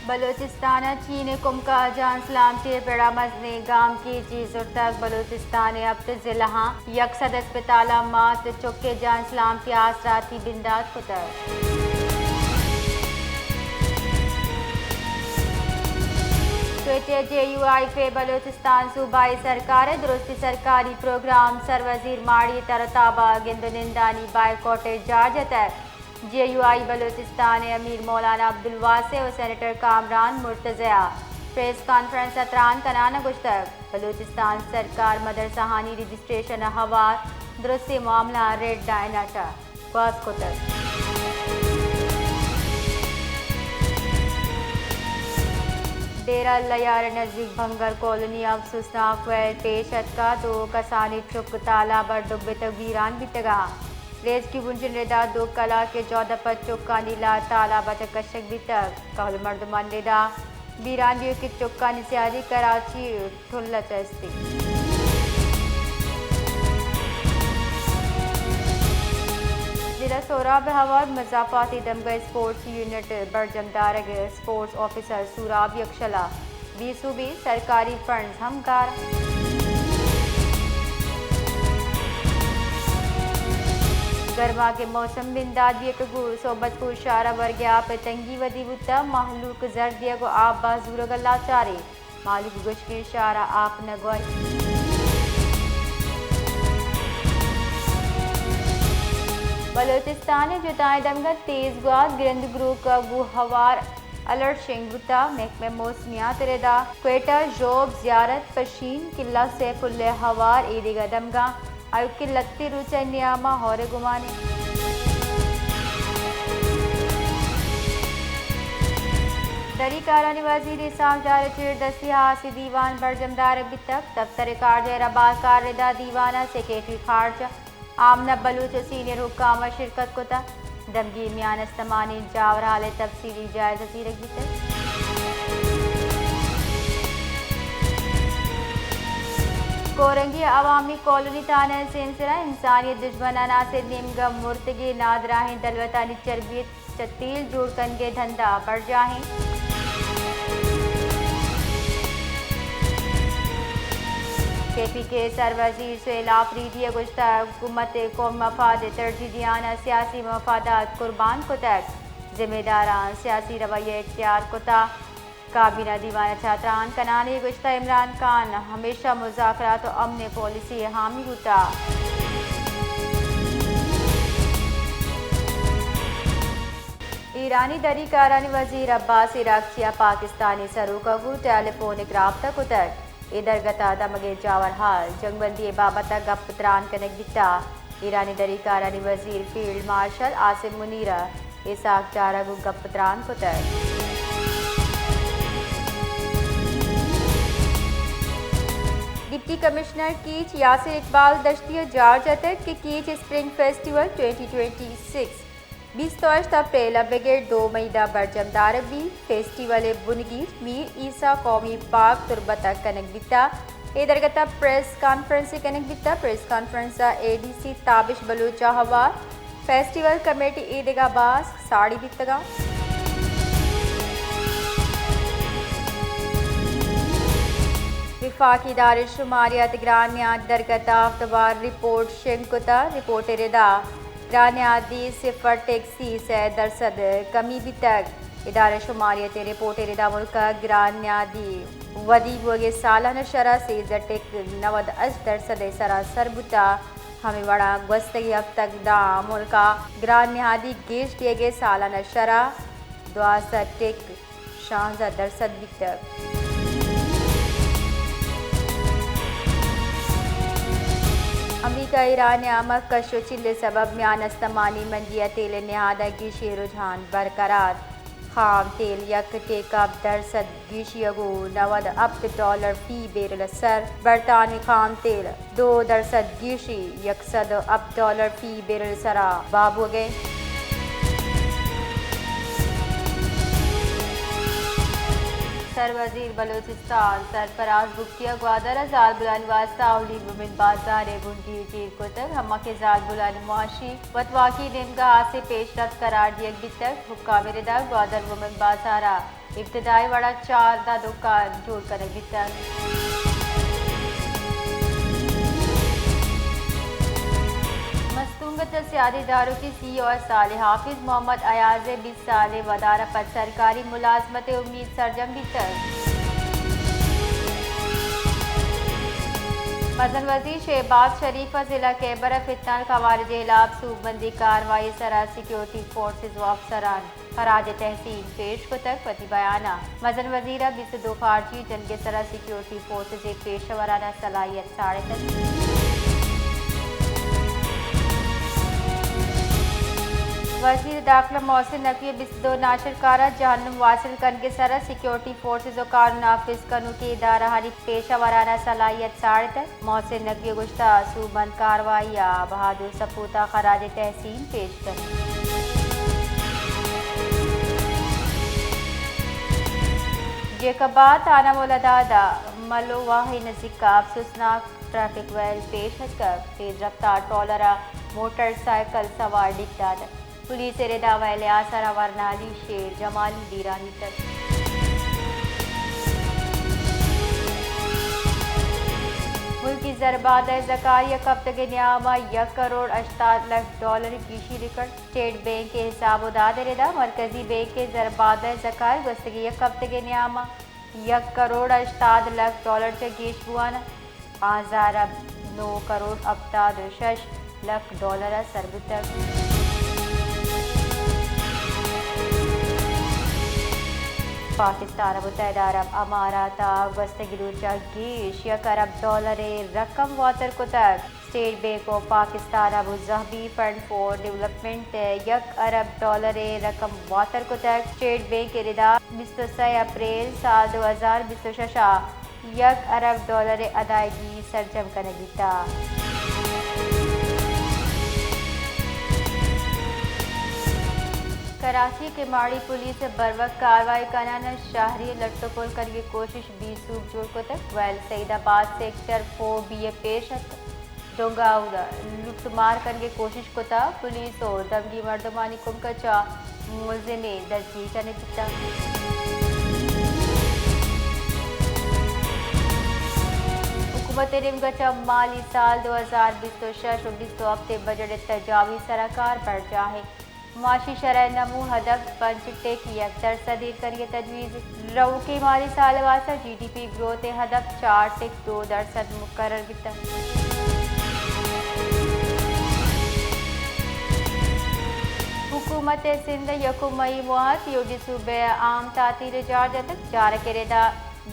بلوچستان ءَ چین ءِ کمک ءَ جان سلامتی ءِ پڑ ءَ مزنیں گامگیجی زرتگ۔ بلوچستان ءِ ہپت ضلعاں یک سد اسپتالاں مات چک ءِ جان سلامتی ءَ آسراتی بندات کتگ۔ کوئٹہ، جے یو آئی پہ بلوچستان صوبائی سرکار ءِ درستی سرکاری پروگرام، سروزیر ماڑی ءِ تر ءُ تاب ءَ گند ءُ نندانی بائیکاٹ ءِ جار جتگ۔ جے یو آئی بلوچستان ءِ امیر مولانا عبدالواسع ءُ سینیٹر کامران مرتضی ءَ پریس کانفرنس ءَ تران کنان ءَ گوشتگ، بلوچستان سرکار مدرسہانی رجسٹریشن ءِ ہوار درستیں معاملہاں ریڈ لائن ءَ چہ گوست کتگ۔ ڈیرہ لیار ءِ نزیک بنگر کالونی ءَ افسوسناک ویل پیش اتکگ، دو کسانیں چک تالاب ءَ ڈبتگ، ویران بیتگ اَنت۔ ریسکیو انجن ءِ ردا دو کلاک ءُ چودہ پد چکانی لاش تالاب ءَ چہ کشگ بیتگ۔ کہول مردمانی ردا بیران بیوک ءِ چکانی سیادی کراچی ٹل ءَ چہ است۔ ضلع سوراب ءِ ہوار مضافاتی دمگاہ اسپورٹس یونٹ برجم دارگ ءَ اسپورٹس آفیسر سوراب یکشلا، بی ایس او بی سرکاری فنڈز ہم گار۔ گرماگ ءِ موسم بندات بیگ ءَ گوں صحبت پور شہر ءَ ورگ ءِ آپ ءِ تنگی ودی بوتگ، مہلوک زر دیگ ءُ آپ بہا زورگ ءَ لاچار اِنت۔ مہلوک گوشگ اِنت شہر ءَ آپ نہ گون۔ بلوچستان ءِ جتائیں دمگاں تیز گوات، گرند گروک ءَ گوں ہوار الرٹ شنگ بوتگ۔ محکمہ موسمیات ءِ ردا کوئٹہ، ژوب، زیارت، پشین، قلعہ سیف اللہ ءِ ہوار ایدگہ دمگاں ایوک ءَ لہتیں روچ ءِ نیام ءَ ہور ءِ گمان اِنت۔ دری کارانی وزیر اسحاق ڈار ءِ چیردستی ءَ ہاسی دیوان برجم دارگ بیتگ۔ دفتر ءِ کارجاہ ءِ رباکار ءِ ردا دیوان ءَ سیکرٹری خارجہ آمنہ بلوچ ءُ سینئر حکام ءَ شرکت کتگ۔ دمگی میان استمانی جاورحال ءِ تفصیلی جائزہ زیرگ بیتگ۔ کورنگی عوامی کالونی تھانہ ءِ سیمسر ءَ انسانیت دژمن عناصر نیمگ ءَ مرتگیں نادراہیں دلوتانی چربی ءَ چہ تیل جوڑ کنگ ءِ دھندا برجاہ اِنت۔ کے پی کے ءِ سروزیر سہیل آفریدی ءَ گوشتگ، حکومت ءِ قومی مفاد ءَ ترجیح دیان ءَ سیاسی مفادات قربان کتگ، ذمہ داراں سیاسی رویہ اختیار کتگ۔ کابینہ دیوان ءَ چہ تران کنان ءَ گوشتگ، عمران خان ہمیشہ مذاکرات ءُ امن ءِ پالیسی ءِ حامی بوتگ۔ ایرانی دری کارانی وزیر عباس عراقچی ءَ پاکستانی سروک ءَ گوں ٹیلی فونک رابطہ کتگ۔ اے درگت ءَ دمگ ءِ جاورحال، جنگبندی ءِ بابت ءَ گپ ءُ تران کنگ بیتگ۔ ایرانی دری کارانی وزیر فیلڈ مارشل عاصم منیر ءَ اسحاق ڈار ءَ گوں گپ ءُ تران کتگ۔ ڈپٹی کمشنر کیچ یاسر اقبال دشتی ءَ جار جتگ کہ catch spring festival twenty twenty six بیست ءُ ہشت اپریل ءَ بگر دو مئی ءَ برجم دارگ بیت۔ فیسٹیول ءِ بنگیج میر عیسی قومی پارک تربت ءَ کنگ بیتگ۔ اے درگت ءَ پریس کانفرنس کنگ بیتگ۔ پریس کانفرنس ءَ اے ڈی سی تابش بلوچ ءَ ہوار فیسٹیول کمیٹی ایدگہ باسک ساڑی بیتگ اَنت۔ وفاقی ادارہ شماریات گران نیادی درگت ءَ ہفتہ وار رپورٹ شنگ کتگ۔ رپورٹ ءِ ردا گران نیادی صفر ٹیکس ءِ سے درسد کمی بیتگ۔ ادارہ شماریات ءِ رپورٹ ءِ ردا ملک ءِ گران نیادی ودی بوگ ءِ سالانہ شرح سیزدہ ٹیک نود ہشت درسد ءِ سرا سر بوتگ۔ ہمے وڑا گوستگیں ہفتگ داں ملک ءِ گران نیادی گیش بیگ ءِ سالانہ شرح دوازدہ ٹیک شانزدہ درسد بیتگ۔ امریکہ ءُ ایران ءِ نیام ءَ کش ءُ چیل ءِ سبب میان استمانی منجی ءَ تیل ءِ نہاد ءَ گیشی ءِ رجحان برقرار۔ خام تیل یک ٹیک ہپت درسد گیشی ءَ گوں نود ہپت ڈالر فی بیرل ءِ سر۔ برطانوی خام تیل دو درسد گیشی، یک سد ءُ ہپت ڈالر فی بیرل ءِ سرا بہا بوگ ءَ اِنت۔ سروزیر بلوچستان سرفراز بگٹی ءَ گوادر ءَ زالبولانی واستہ اولی وومن بازار ءِ بنگیج ایر کتگ، ہما کہ زالبولانی معاشی وتواکی نیمگ ءَ ہاسیں پیشرفت قرار دیگ بیتگ۔ حکام ءِ ردا گوادر وومن بازار ءَ ابتدائی وڑ ءَ چاردہ دکان جوڑ کنگ بیتگ۔ مستونگ ءَ چہ سیادی داروکی سی او صالح حافظ محمد ایاز ءِ بیست سالیں ودار ءَ پد سرکاری ملازمت ءِ امیت سرجم بیتگ۔ مزن وزیر شہباز شریف ءَ ضلع خیبر ءَ فتنہ خوارج ءِ ہلاپ سوبمندی کاروائی ءِ سرا سیکورٹی فورسز ءُ افسران خراج تحسین پیش کتگ۔ وتی بیان ءَ مزن وزیر ءَ بیست ءُ دو خارجی جنگ ءِ سرا سیکورٹی فورسز ءِ پیشہ ورانہ صلاحیت ساڑتگ۔ وزیر داخلہ محسن نقوی ءَ بیست ءُ دو ناشرکار ءَ جہنم واصل کنگ ءِ سرا سیکورٹی فورسز ءُ قانون نافذ کنوکیں ادارہانی پیشہ ورانہ صلاحیت ساڑتگ۔ محسن نقوی ءَ گوشتگ، سوبمند کاروائی ءَ بہادر سپوت ءَ خراج تحسین پیش کنیں۔ جیکب آباد تھانہ مولاداد ءَ ملو واہ ءِ نزیک ءَ افسوسناک ٹریفک ویل پیش اتکگ۔ تیز رفتار ٹرالر ءَ موٹر سائیکل سوار ڈیک داتگ۔ پولیس ءِ ردا ویل ءِ آسر ءَ ورنالی شیر جمالی بیران بیتگ۔ ملکی زربادہ ءِ زکاری یک ہفتگے نیام ءَ یک کروڑ ہشتاد لکھ ڈالر گیشی ریکارڈ۔ اسٹیٹ بینک ءِ حساب ءُ داد ءِ ردا مرکزی بینک ءِ زربادہ ءِ زکار گوستگیں یک ہفتگے نیام ءَ یک کروڑ ہشتاد لکھ ڈالر چہ گیش بوان ءَ پانزدہ ارب نو کروڑ ہپتاد ءُ شش لکھ ڈالر ءَ سر بوتگ۔ پاکستان ءَ متحدہ عرب امارات ءَ گوستگیں روچ ءَ گیش یک ارب ڈالر ءِ رقم واتر کتگ۔ اسٹیٹ بینک آف پاکستان ءَ ابوظہبی فنڈ فار ڈیولپمنٹ ءِ یک ارب ڈالر ءِ رقم واتر کتگ۔ اسٹیٹ بینک ءِ ردا بیست ءُ سئے اپریل سال دو ہزار بیست ءُ شش ءَ یک ارب ڈالر ءِ ادائیگی سرجم کنگ بیتگ۔ کراچی ءِ کماڑی پولیس ءَ بروک کاروائی کنان ءَ شہری ءِ لٹ ءُ پل کنگ ءِ کوشش بے سوب جوڑ کتگ۔ ویل سعید آباد سیکٹر فور بی ءَ پیش اتک۔ دنگا اودا لٹ مار کنگ ءِ کوشش کتگ۔ پولیس ءُ دمگی مردمانی کمک ءَ چہ ملزمے دزگیر کنگ بیتگ۔ حکومت ءِ نیمگ ءَ چہ مالی سال دو ہزار بیست ءُ شش ءُ بیست ءُ ہپت ءِ بجٹ ءِ تجاویز ءِ سرا کار برجاہ اِنت۔ معاشی شرح ءِ نمو ہدف پنچ ٹک یک درسد ایر کنگ ءِ تجویز۔ روکیں مالی سال ءِ واستہ جی ڈی پی گروتھ ءِ ہدف چار ٹک دو درسد مقرر بیتگ۔ حکومت سندھ ءَ یکم مئی ءِ ماہ ءَ تیوگیں صوبہ ءَ عام تعطیل ءِ جار جتگ۔ جارگ ءِ ردا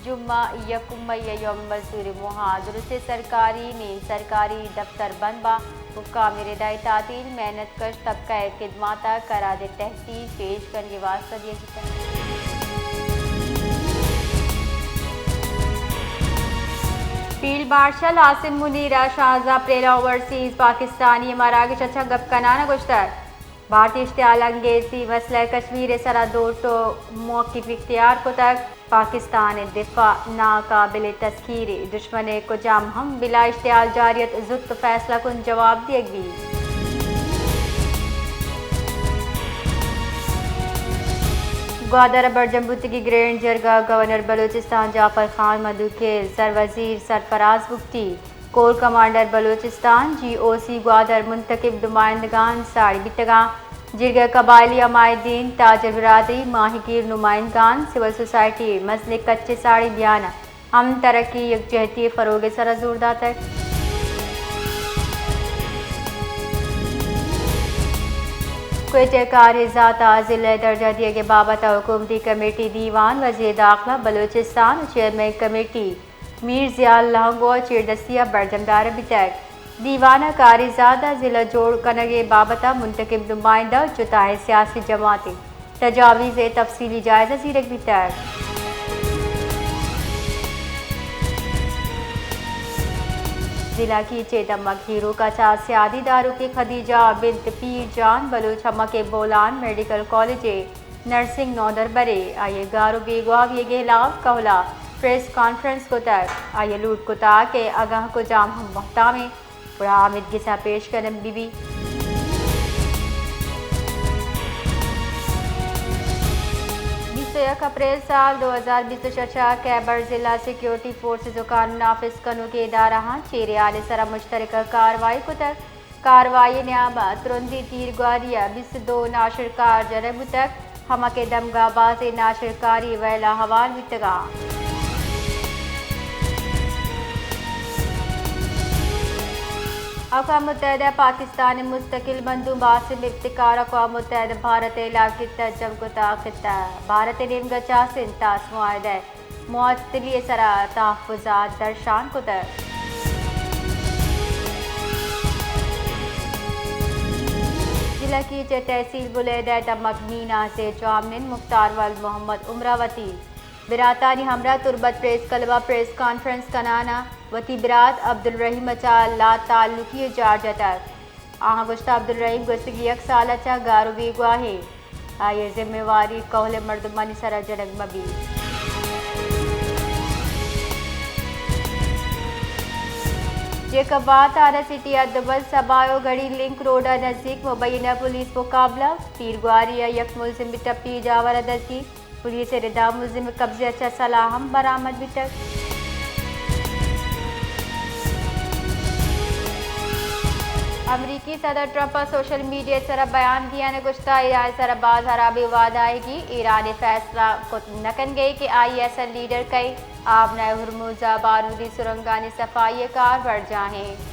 جمعہ یکم مئی ءَ یوم مزدور ءِ موہ ءَ درستیں سرکاری، نیم سرکاری دفتر بند باں۔ حکام ءِ ردا اے تعطیل محنت کش طبقہ ءِ خدمات ءَ خراج تحسین پیش کنگ ءِ واستہ دیگ بیتگ۔ فیلڈ مارشل عاصم منیر ءَ شانزدہ اپریل ءَ اوورسیز پاکستانی ءِ مراگش ءَ چہ گپ کنان ءَ گوشتگ، بھارتی اشتعال انگیزی مسئلہ کشمیر ءِ سرا دوٹ ءُ موقف اختیار کتگ۔ پاکستان ءِ دفاع ناقابل تسخیر اِنت۔ دشمن ءِ کجام ہم بلا اشتعال جاری اِنت، زوت فیصلہ کن جواب دیگ بیت۔ گوادر ءَ برجم بوتگیں گرینڈ جرگہ ءَ گورنر بلوچستان جعفر خان مدوکیل، سروزیر سرفراز بگٹی، کور کمانڈر بلوچستان، جی او سی گوادر منتخب نمائندگان ساڑی بیتگاں۔ جرگہ ءَ قبائلی عمائدین، تاجر برادری، ماہیگیر نمائندگان، سول سوسائٹی مزنیں کچ ءَ ساڑی دیان ءَ امن، ترقی، یکجہتی ءِ فروغ ءِ سرا زور داتگ۔ کوئٹہ ءَ کارزات ءَ ضلع ءِ درجہ دیگ ءِ بابت ءَ حکومتی کمیٹی دیوان، وزیر داخلہ بلوچستان ءُ چیئرمین کمیٹی میر ضیاء لانگو ءِ چیردستی ءَ برجم دارگ بیتگ۔ دیوان ءَ کارزات ءِ ضلع جوڑ کنگ ءِ بابت ءَ منتخب نمائندہ ءُ جتاہیں سیاسی جماعتانی تجاویز ءِ تفصیلی جائزہ زیرگ بیتگ۔ ضلع کیچ ءِ دمگ ہیروک ءَ چہ سیادی داروکیں خدیجہ بنت پیر جان بلوچ ہمک ءِ بولان میڈیکل کالج ءِ نرسنگ نودربرے، آئی ءِ گار ءُ بیگواہ بیگ ءِ ہلاپ کہول ءَ پریس کانفرنس کتگ۔ آئی ءَ لوٹ کتگ کہ اگاں کجام ہم بہتامے گڑا آمیدگس ءَ پیش کنگ بہ بیت۔ نی بیست و یک اپریل سال دو ہزار بیست و شش ءَ کیبر ضلع سیکیورٹی فورسز ءُ قانون نافذ کنوکیں ادارہاں چیرے حال ءِ سرا مشترکہ کاروائی کتگ۔ کاروائی ءِ نیام ءَ ترندیں تیرگواری ءَ بیست ءُ دو ناشرکار جنگ بوتگ، ہمک ءِ دمگ ءَ بازیں ناشرکاری ویل ءَ ہوار بیتگ اَنت۔ اقوام متحدہ ءِ پاکستان ءِ مستقل مندوب عاصم افتخار اقوام متحدہ ءَ بھارت ءِ علاقہ ءِ ترجم کتگ، خطہ بھارت ءِ نیمگ ءَ چہ سندھ ءِ طاس معاہدہ ءِ معطلی ءِ سرا تحفظات درشان کتگ۔ ضلع کیچ ءِ تحصیل بلیدہ ءِ دمگ میناز ءِ چیئرمین مختار ولد محمد امراوتی براتانی ہمراہ تربت پریس کلب ءَ پریس کانفرنس کنان ءَ وتی برات عبدالرحیم ءَ چہ لاتعلقی ءِ جار جتگ۔ آہاں گوشتگ عبدالرحیم گوستگیں یک سال ءَ چہ گار ءُ بیگواہ اِنت، آئی ءِ ذمہ واری کہول ءِ مردمانی سرا جنگ مہ بیت۔ جیکب آباد تھانہ سٹی ءِ دبل سبا ءُ گڑھی لنک روڈ ءِ نزیک مبینہ پولیس مقابلہ، تیرگواری ءَ یک ملزم ٹپی جاور ءَ دزی، پولیس ءِ ردا ملزم ءِ قبضہ ءَ چہ سلاہ ہم برآمد بیتگ۔ امریکی صدر ٹرمپ ءَ سوشل میڈیا ءِ سرا بیان دیان ءَ گوشتگ، ایران ءِ سرا باز ہرابیں وعدہ آیگی، ایران ءِ فیصلہ کت نہ کنگ ءَ کہ آئی ایس ایل لیڈر کئے، آبنہ ءِ ہرمز ءَ بارودی سرنگانی صفائی ءِ کار برجاہ اِنت۔